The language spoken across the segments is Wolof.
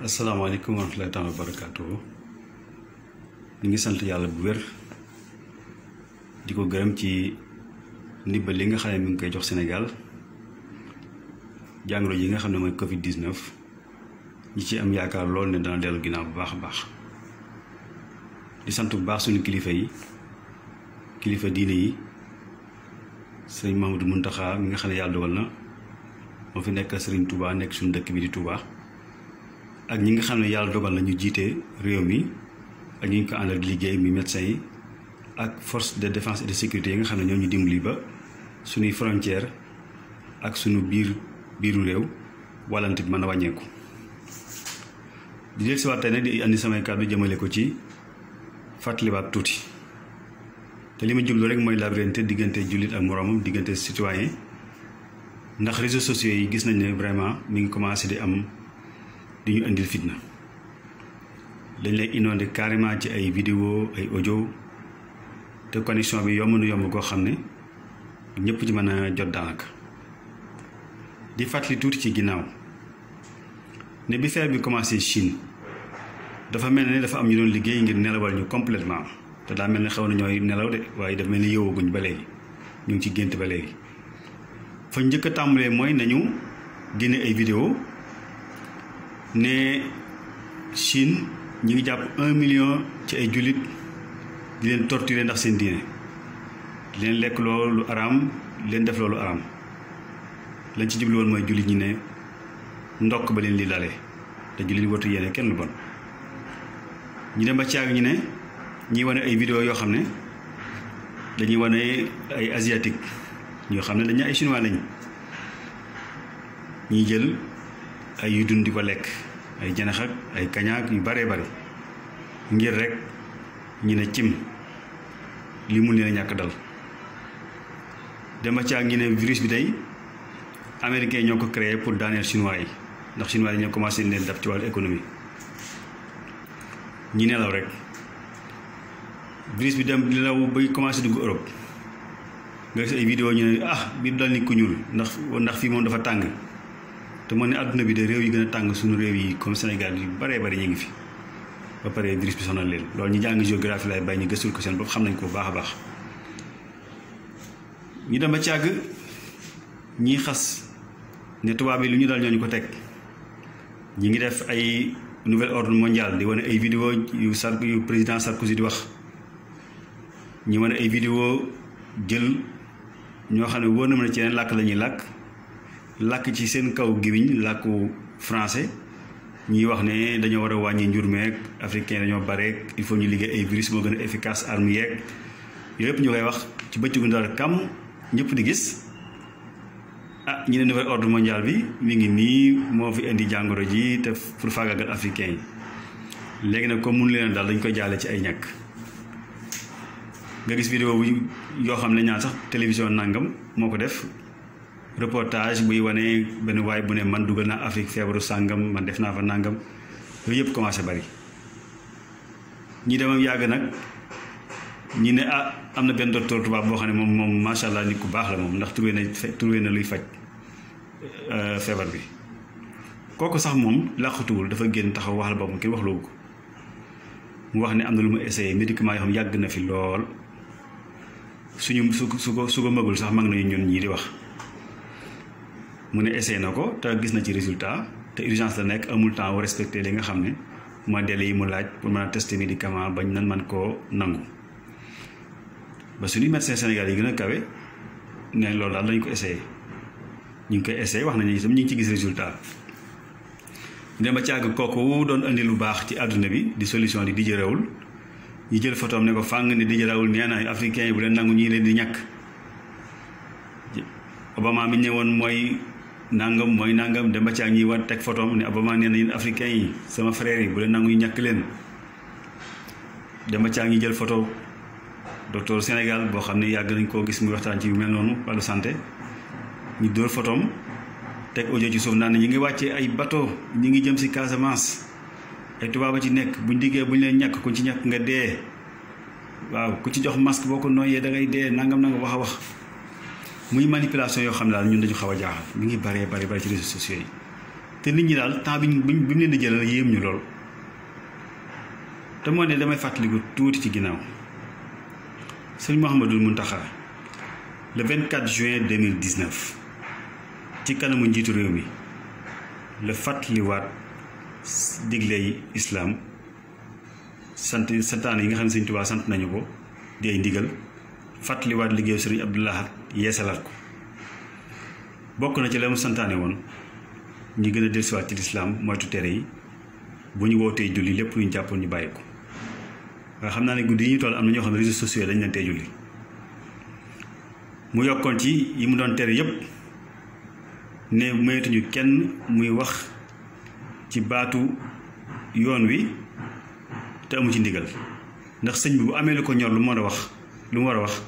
asalaamaaleykum wa rahmatullaahi taala wa barakaatuhu. ñu ngi sant yàlla bu wér di ko gërëm ci ndimbal li nga xam ne mi ngi koy jox Sénégal jàngoro ji nga xam ne mooy Covid 19 ñi ci am yaakaar lool ne dana dellu ginnaaw bu baax a baax. di sant bu baax suñu kilifa yi kilifa diine yi sëriñ Mamadou Muntaxa mi nga xam ne yàlla dogal na moo fi nekk sëriñ Touba nekk suñu dëkk bi di Touba. ak ñi nga xam ne yàlla dogal na ñu jiite réew mi ak ñi ñu ko àndal di liggéey mi médecins yi ak force de défense et de sécurité yi nga xam ne ñoo ñu dimbali ba suñuy frontière ak suñu biiru réew wàllante bi mën a wàññeeku. di del si waat tey nag di andi samay kàddu jëmale ko ci fàttaliwaat tuuti te li ma jublu rek mooy labirinte diggante jullit ak moroomam diggante citoyen ndax réseaux sociaux yi gis nañ ne vraiment mi ngi commencé di am di ñu indil fitna dañ lay inondé carrément ci ay vidéo ay audio te connexion bi yomb na yomb koo xam ne ñëpp ci mën a jot daanaka. di fàttali tuuti ci ginnaaw ne bi feebar bi commencé Chine dafa mel ne dafa am ñu doon liggéey ngir nelawal ñu complètement te daa mel ne xaw na ñooy nelaw de waaye dafa mel ni yeewaguñ ba léegi ñu ngi ci gént ba léegi. fa njëkk a tàmbalee mooy nañu génne ay vidéo ne Chine ñi ngi jàpp 1 million ci ay jullit di leen torturer ndax seen diine di leen lekk loolu araam di leen def loolu araam lañ ci jublu woon mooy jullit ñi ne ndokk ba leen li dalee te jullit ñi watu yéene kenn lu bon. ñu dem ba caag ñu ne ñiy wane ay vidéo yoo xam ne dañuy wane ay asiatique ñoo xam ne dañu ay chinois lañ ñiy jël ay yu dund di ko lekk ay janax ak ay kañaak yu baree bari ngir rek ñu ne cim li mun leen a ñàkk dal. dema caag ñu ne virus bi tey américains ñoo ko créé pour daaneel chinois yi ndax chinois yi ñoo commencé leen dab ci wàllu économie ñi nelaw rek virus bi dem nelaw bay commencé dugg Europe nga gis ay vidéo ñu ne bi dal nit ku ñuul ndax fii moom dafa tàng te moo ne àdduna bi de réew yi gën a tàng suñu réew yi comme Sénégal yu baree bari ñu ngi fi ba pare virus bi sonal leen loolu ñu jàng géographie lay bàyyi ñu gëstul ko seen bopp xam nañ ko bu baax a baax. ñu dem ba càgg ñiy xas ne tubaab bi lu ñu dal ñoo ñu ko teg ñi ngi def ay nouvel ordre mondial di wane ay vidéo yu président Sarkozy di wax ñi wane ay vidéo jël ñoo xam ne wóor na ma ne ci yeneen làkk la ñuy làkk ci seen kaw gémmiñ làkku français ñuy wax ne dañoo war a wàññi njur meeg africain dañoo bare il faut ñu liggéey ay virus moo gën a efficace arme yeeg yooyu yëpp ñu koy wax ci bëccëgu ndar kam ñëpp di gis ñu ne nouvel ordre mondial bi mi ngi nii moo fi indi jàngoro ji te pour faagaagal africain yi léegi nag comme mun leen daal dañ koy jaale ci ay ñàkk nga gis vidéo bu yoo xam ne ñaan sax télévision nangam moo ko def reportage buy wane benn waay bu ne man dugal naa Afrique feebaru sàngam man def naa fa nangam yooyu yëpp commencé bari ñi demam yàgg nag ñi ne am na benn docteur tubaab boo xam ne moom macha allah nit ku baax la moom ndax trouvé na luy faj feebar bi kooku sax moom làqatuwul dafa génn taxaw waxal boppam kenn wax loogu ko mu wax ne am na lu mu essayé médicament yoo xam yàgg na fi lool su ko mëgul sax mag nañu ñun ñii di wax mu ne essayé na ko te gis na ci résultat te urgence la nekk amul temps wu respecté li nga xam ne mooy délai yi mu laaj pour mën a tester médicament bañ nan man koo nangu ba suñuy médecin Sénégal yi gën a kawe ne loolu daal dañ ko essayé ñu ngi koy essayé wax nañu itam ñu ngi ci gis résultat dem ba càgg kooku doon indi lu baax ci àdduna bi di solution di Didier Raoult ñu jël photo am ne ko fàng ne Didier Raoult nee na africain yi bu leen nangu ñii leen di ñàkk Obama mi ñëwoon mooy nangam dem ba càgg ñuy war teg photo am ne Obama nee na yéen africain yi sama frère yi bu leen nangu ñu ñàkk leen dem ba càgg ñu jël photo docteur Sénégal boo xam ne yàgg nañ koo gis muy waxtaan ci yu mel noonu wàllu santé ñu dóor photom teg audio ci suuf naan ñi ngi wàccee ay bateau ñi ngi jëm si Casamance ay tubaab a ci nekk buñ diggee buñ leen ñàkk ku ci ñàkk nga dee waaw ku ci jox masque boo ko nooyee da ngay dee nangam wax a wax muy manipulation yoo xam ne daal ñun dañu xaw a jaaxal mi ngi bari ci réseaux sociaux yi te nit ñi daal temps bi mu leen di jëlal yéem ñu lool te moo ne damay fàttaliku tuuti ci ginnaaw sëñ Mouhamadul Mountakha le 24 juin 2019 ci kanamu njiitu réew mi la fàttaliwaat digley islaam santaane yi nga xam ne sëñ Tuubaa sant nañu ko di ay ndigal fàttaliwaat liggéeyu sëriñ Abdou Lahad yeesalaat ko bokk na ci la mu santaane woon ñu gën a dellusiwaat ci lislaam moytu tere yi bu ñu wootee julli lépp lu ñu jàppoon ñu bàyyi ko waaye xam naa ne guddi yi ñu toll am na ñoo xam ne réseaux sociaux dañ leen tey julli mu yokkoon ci yi mu doon tere yépp ne maytuñu kenn muy wax ci baatu yoon wi te amu ci ndigal ndax sëñ bi bu amee lu ko ñor lu mu war a wax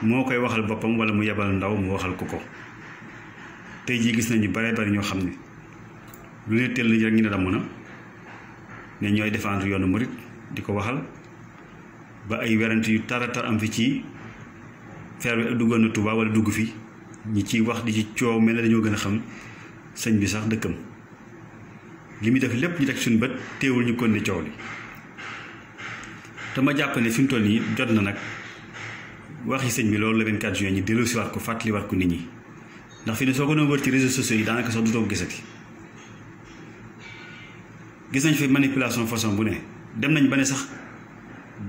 moo koy waxal boppam wala mu yebal ndaw mu waxal ko tey jii gis nañu bare bari ñoo xam ne lu ne teel nañu rek ñu ne damm na ne ñooy défendre yoonu murit di ko waxal ba ay werante yu taratar am fi ci feer bi duggoon na Touba wala dugg fi ñi ciy wax di ci coow mel na dañoo gën a xam sëñ bi sax dëkkam li muy def lépp ñu teg suñu bët teewul ñu kon ne coow li te ma jàpp ne fi mu toll nii jot na nag waxi sëñ bi loolu le 24 juin ñi delloosiwaat ko fàttaliwaat ko nit ñi ndax fi ne soo ko doon wër ci réseaux sociaux yi daanaka sax du toog gisati gis nañ fi manipulation façon bu ne dem nañ ba ne sax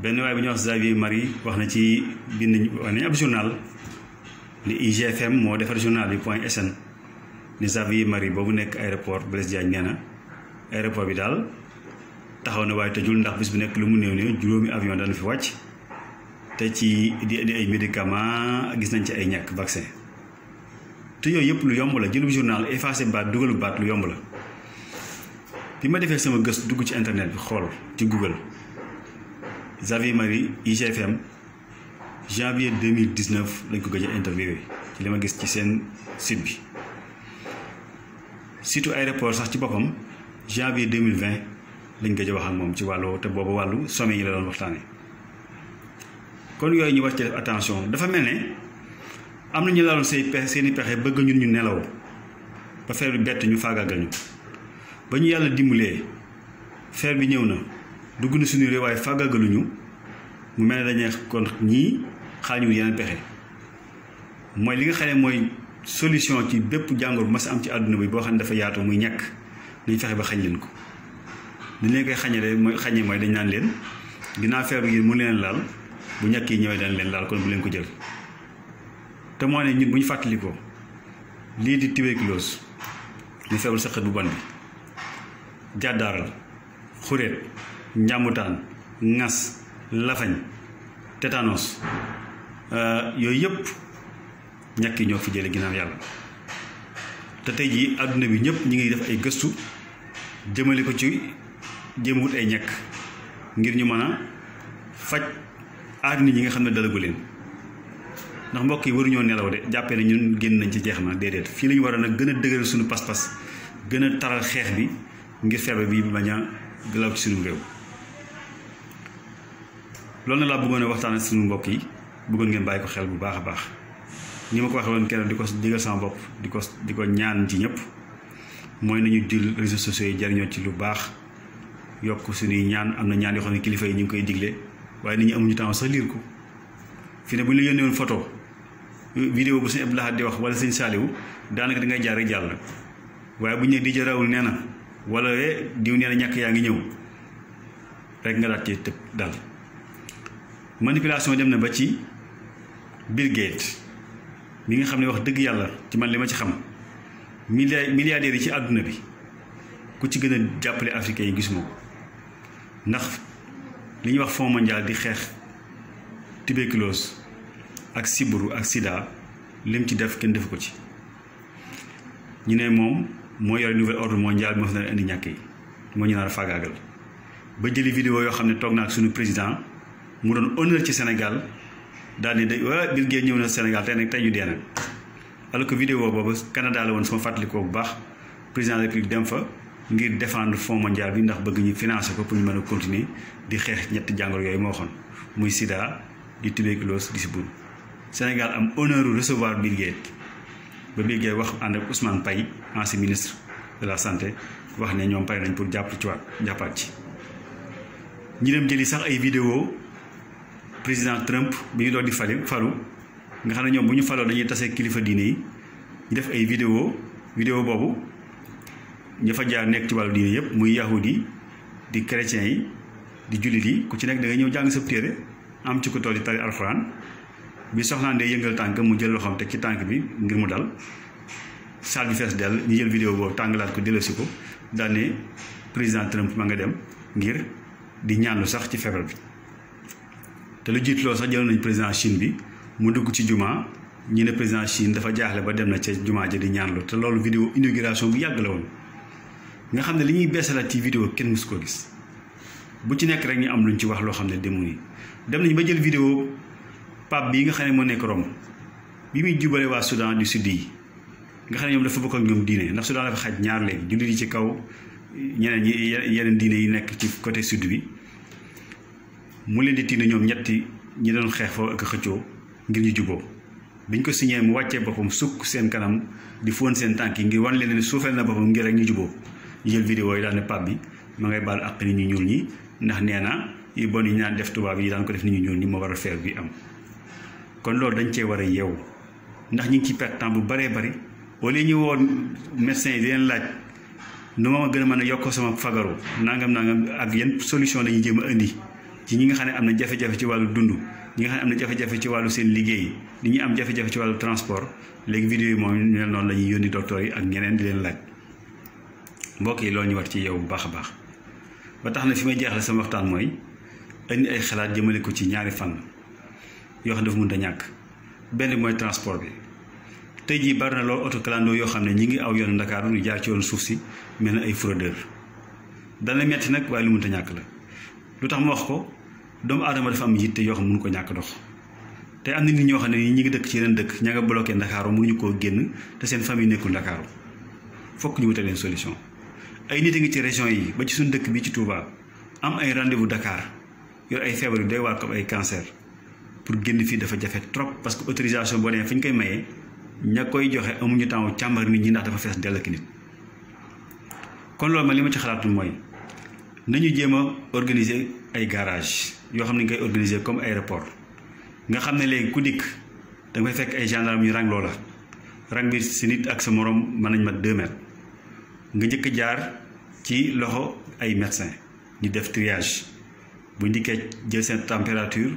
benn waaye bu ñuy wax Xavier Marie wax na ci bind wax nañ ab journal ne IGFM moo defar journal bi point sn ne Xavier Marie boobu nekk aéroport Blaise Diagne nee na aéroport bi daal taxaw na waaye tëjul ndax bis bu nekk lu mu néew juróomi avion dana fi wàcc te ci di indi ay médicaments gis nañ ci ay ñàkk vaccin te yooyu yëpp lu yomb la jëlub journal effacé baat dugalu baat lu yomb la bi ma defee sama gëstu dugg ci internet bi xool ci Google Xavier Marie IGFM janvier 2019 lañ ko gëj a interviewé ci li ma gis ci seen site bi surtout aéroport sax ci boppam janvier 2020 lañ gëj a wax ak moom ci wàllu te boobu wàllu sommet yi la doon waxtaane kon yooyu ñu war ci def attention dafa mel ne am na ñu laloon seeni pexe bëgg ñun ñu nelaw ba feer bi bett ñu faagaagal ñu ba ñu yàlla dimbalee feer bi ñëw na dugg na suñu réew waaye faagaagaluñu mu mel ne dañuy kon ñii xaar ñu yeneen pexe mooy li nga xam ne mooy solution ci bépp jàngoro bu mas am ci àdduna bi boo xam ne dafa yaatu muy ñàkk nañ fexe ba xañ leen ko dañ leen koy xañee mooy dañ naan leen ginnaaw feer bi mu leen laal bu ñàkk yi ñëwee dañ leen laal kon bu leen ko jël te moo ne ñun bu ñu fàttalikoo lii di tuberculose ñu feebar sëqët bu bon bi jàddaaral xuréet njàmbutaan ŋas lafañ tétanos yooyu yëpp ñàkk yi ñoo fi jële ginnaaw yàlla te tey jii àdduna bi ñëpp ñi ngi def ay gëstu jëmale ko ci jéem wut ay ñàkk ngir ñu mën a faj aar nit ñi nga xam ne dalagu leen ndax mbokk yi waruñoo nelaw de jàppee ne ñun génn nañ ci jeex na déedéet fii la ñu war a nag gën a dëgëral suñu pas-pas gën a taral xeex bi ngir feebar bi bañ a law ci suñu réew loolu na laa bëggoon a waxtaan ak suñu mbokk yi bëggoon ngeen bàyyi ko xel bu baax a baax ni ma ko waxee woon kenn di ko digal sama bopp di ko ñaan ci ñëpp mooy nañu jël réseaux sociaux yi jariñoo ci lu baax yokk suñuy ñaan am na ñaan yoo xam ne kilifa yi ñu ngi koy digle waaye nit ñi amuñu temps sax liir ko fi ne bu ñu la yónnee woon photo vidéo bu sëñ Abdou Lahad di wax wala sëñ Saliou daanaka da ngay jaar rek jàll waaye bu ñu nee DJ Raoul nee na wala diw nee na ñàkk yaa ngi ñëw rek nga daat ci tëb dal manipulation dem na ba ci Bill Gates mi nga xam ne wax dëgg yàlla ci man li ma ci xam milliardaires yi ci àdduna bi ku ci gën a jàppale africains yi gisuma ko ndax li ñuy wax Fonds mondial di xeex tuberculose ak sibbiru ak sida lim ci def kenn defu ko ci ñu ne moom moo yore nouvel ordre mondial bi moo fi nar indi ñàkk yi moo ñu nar a faagaagal ba jëli vidéo yoo xam ne toog naa ak suñu président mu doon honneur ci Sénégal daal ni day waa Bill Gates ñëw na Sénégal tey nag tey ñu dee nag alors que vidéo boobu Canada la woon sama fàttalikoo bu baax président de la République dem fa ngir défendre fonds mondial bi ndax bëgg ñu financer ko pour ñu mën a continuer di xeex ñetti jàngoro yooyu moo waxoon muy sida di tuberculose di sibbiru Sénégal am honneur recevoir Bill Gates ba Bill Gates wax ànd ak Ousmane Paye ancien ministre de la santé wax ne ñoom pare nañ pour jàppaat ci. ñi dem jëli sax ay vidéo président Trump bi ñu doon di falu nga xam ne ñoom bu ñu faloo dañuy tase kilifa diine yi ñu def ay vidéo boobu ña fa jaar nekk ci wàllu diine yëpp muy yahudi di chrétiens yi di jullit yi ku ci nekk da ngay ñëw jàng sa téere am ci ko tool yi tari alxuraan bi soxnaan dee yëngal tànk mu jël loxoom teg ci tànk bi ngir mu dal salle bi fees dell ñu jël vidéo boobu tàngalaat ko delloosi ko daal ne président Trump ma nga dem ngir di ñaanlu sax ci feebar bi. te lu jiit loolu sax jël nañ président Chine bi mu dugg ci jumaa ñi ne président Chine dafa jaaxle ba dem na ca jumaa ji di ñaanlu te loolu vidéo inauguration bu yàgg la woon nga xam ne li ñuy beesalaat ci vidéo kenn mësu ko gis bu ci nekk rek ñu am luñ ci wax loo xam ne demu ni dem nañ ba jël vidéo pape bii nga xam ne moo nekk Rome bi muy jubale waa Soudan du Sud yi nga xam ne ñoom dafa bokk ak ñoom diine ndax Soudan dafa xaj ñaar léegi jullit yi ci kaw ñeneen ñi yeneen diine yi nekk ci côté sud bi mu leen di tiina ñoom ñetti ñi doon xeex foofu ak xëccoo ngir ñu juboo biñ ko signé mu wàccee boppam sukk seen kanam di fóon seen tànk yi ngir wan leen ne suufeel na boppam ngir rek ñu juboo ñu jël vidéo yi daal ne pape bi ma ngay baal àq nit ñu ñuul ñi ndax nee na yu bon yi ñu naan def tubaab yi daan ko def nit ñu ñuul ñi moo war a feer bi am kon loolu dañ cee war a yeewu ndax ñu ngi ci perte temps bu baree bari au lieu ñu woon médecin yi di leen laaj nu ma gën a mën a yokk sama fagaru nangam ak yan solution la ñuy jéem a indi ci ñi nga xam ne am na jafe-jafe ci wàllu dund ñi nga xam ne am na jafe-jafe ci wàllu seen liggéey li ñuy am jafe-jafe ci wàllu transport léegi vidéo yi moom ñu noonu la ñuy yónni docteur yi ak ñeneen di leen laaj mbokk yi loolu ñu war ci yow bu baax a baax ba tax na fi may jeexale sama waxtaan mooy indi ay xalaat jëmale ko ci ñaari fànn yoo xam ne dafa mënut a ñàkk benn mooy transport bi tey jii bari na loolu oto clando yoo xam ne ñi ngi aw yoonu Ndakaaru ñu jaar ci yoonu suuf si mel na ay fraudeur dana metti nag waaye lu mënut a ñàkk la lu tax ma wax ko doomu aadama dafa am yitte yoo xam ne mënu ko ñàkk dox te am na nit ñoo xam ne ñi ngi dëkk ci yeneen dëkk ña nga bloqué Ndakaaru mënuñu koo génn te seen famille nekkul Ndakaaru fokk ñu wutal leen solution ay nit a ngi ci région yi ba ci suñu dëkk bi ci Touba am ay rendez-vous Dakar yor ay feebar yu doy waar comme ay cancer pour génn fii dafa jafe trop parce que autorisation boo demee fi ñu koy mayee ña koy joxe amuñu temps càmbar nit ñi ndax dafa fees dell ak nit kon loolu ma li ma ci xalaatu mooy nañu jéem a organiser ay garage yoo xam ne ñu koy organiser comme aéroport nga xam ne léegi ku dikk da nga fay fekk ay gendarme yu rang loola rang bi si nit ak sa morom mën nañ mat 2 mètres nga njëkk jaar ci loxo ay médecin ñu def triage bu ndikkee jël seen température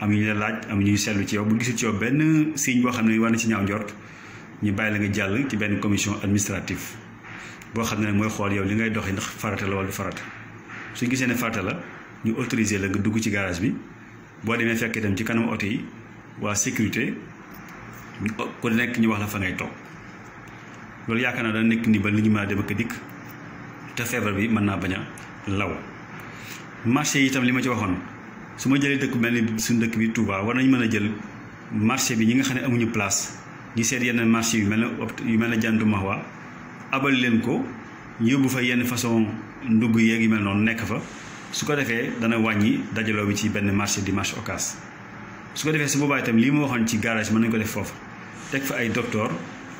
am ñu la laaj am ñu seetlu ci yow bu gisul ci yow benn signe boo xam ne war na ci ñaaw njort ñu bàyyi la nga jàll ci benn commission administrative boo xam ne mooy xool yow li ngay doxee ndax farata la wala du farata suñ gisee ne farata la ñu autoriser la nga dugg ci garage bi boo demee fekk itam ci kanam oto yi waa sécurité ku nekk ñu wax la fa ngay toog loolu yaakaar naa dana nekk ni ba li ñu mën a dem ak dikk te feebar bi mën naa bañ a law marché yi itam li ma ci waxoon su ma jëlee dëkk mel ni suñu dëkk bi Touba war nañ mën a jël marché bi ñi nga xam ne amuñu place ñi seet yenn marché yu mel ne Jantu Mahwa abal leen ko ñu yóbbu fa yenn façon ndugg yeeg yu mel noonu nekk fa su ko defee dana wàññi dajaloo bi ci benn marché di marché Ocass su ko defee su boobaa itam lii ma waxoon ci garage mën nañ ko def foofu teg fa ay docteur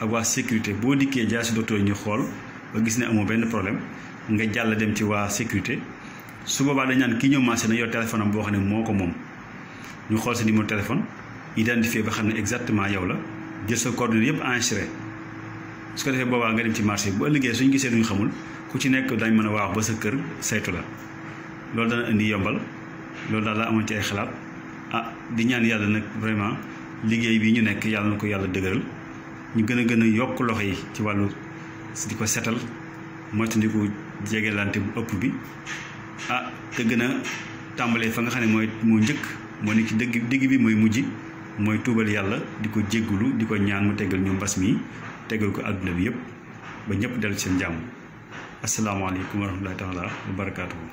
ak waa sécurité boo dikkee jaar si docteur ñu xool ba gis ne amoo benn problème nga jàll dem ci waa sécurité su boobaa dañ naan kii ñëw marché na yor téléphone am boo xam ne moo ko moom ñu xool sa numéro téléphone identifié ba xam ne exactement yow la jël sa coordonnée yëpp enregistré su ko defee boobaa nga dem ci marché bu ëllëgee suñu gisee duñu xamul ku ci nekk dañ mën a waax ba sa kër saytu la loolu dana indi yombal loolu daal la amoon ci ay xalaat di ñaan yàlla nag vraiment liggéey bi ñu nekk yàlla na ko yàlla dëgëral ñu gën a yokk loxo yi ci wàllu di ko setal moytandiku jegelante bu ëpp bi te gën a tàmbalee fa nga xam ne mooy moo njëkk moo nekk ci digg bi mooy mujj mooy tuubal yàlla di ko jéggulu di ko ñaan mu teggal ñu mbas mi tegal ko àdduna bi yëpp ba ñëpp dellu seen jàmm asalaamaaleykum wa rahmatullahi taala wa barakaatuhu